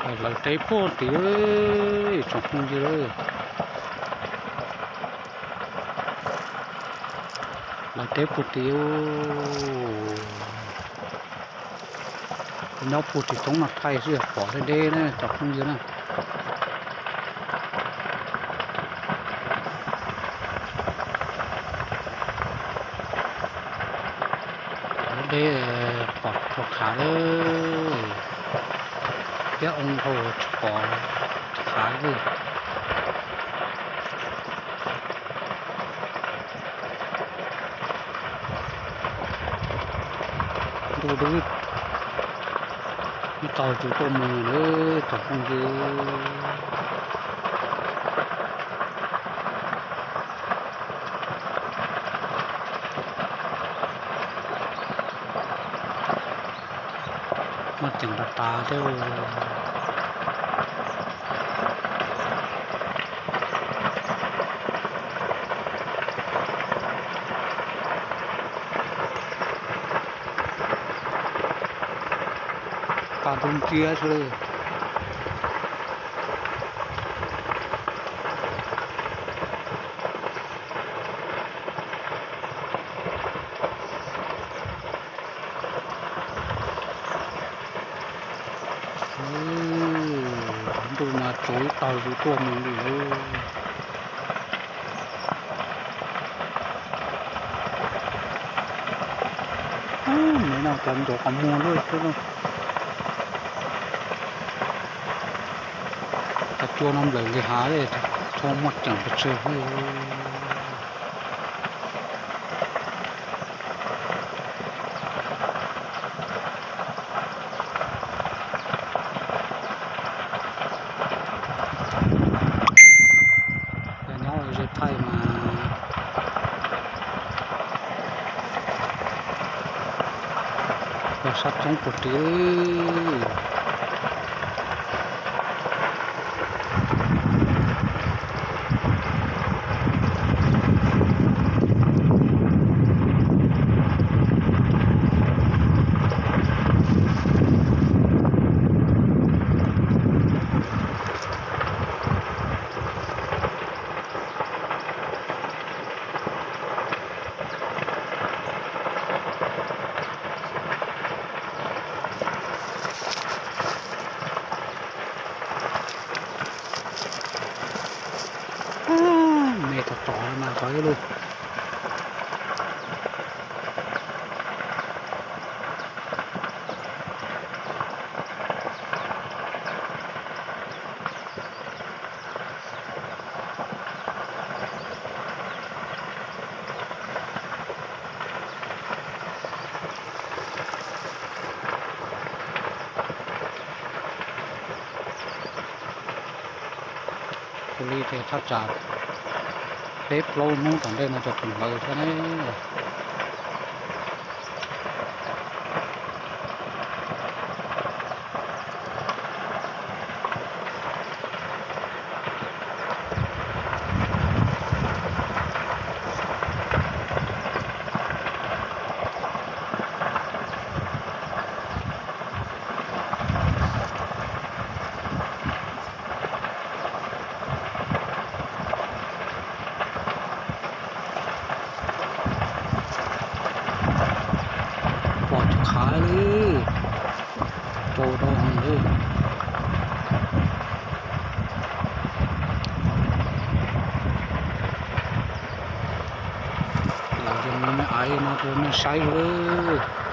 Lawv teb puag tid, tsoom phooj ywg, lawv teb puag tid. Nyob puag tim roob no thaij xwb pom deb deb na tsoom phooj ywg na. Deb deb pom rau qhav lawm, thiab oo dhau tsis pom qhav li. Ntuj dub, ib tog zus tuaj mus lawm tsoom phooj ywg. Muaj ceem tas tas thiab. Paj dub ntxiab xwb. Ntuj mas tsaus ib tog zus tuaj mus li lawm. Ub, me no cov ncaws qhov muag luaj xwb. Cov cua no nplawm nqis hav, txhob muaj ceem pes tsawg. Yog nyob ze thaij mas yog sab txoob puag tid. Me tog tod mas tod ib lub. Tus li ces thaj tsam peb plaub hnub tom ntej no cov tseem lawv thiab ne. Pom tsis qhav li, tsaus rau heev li. Los yog me aiv no rau nej saib lawm.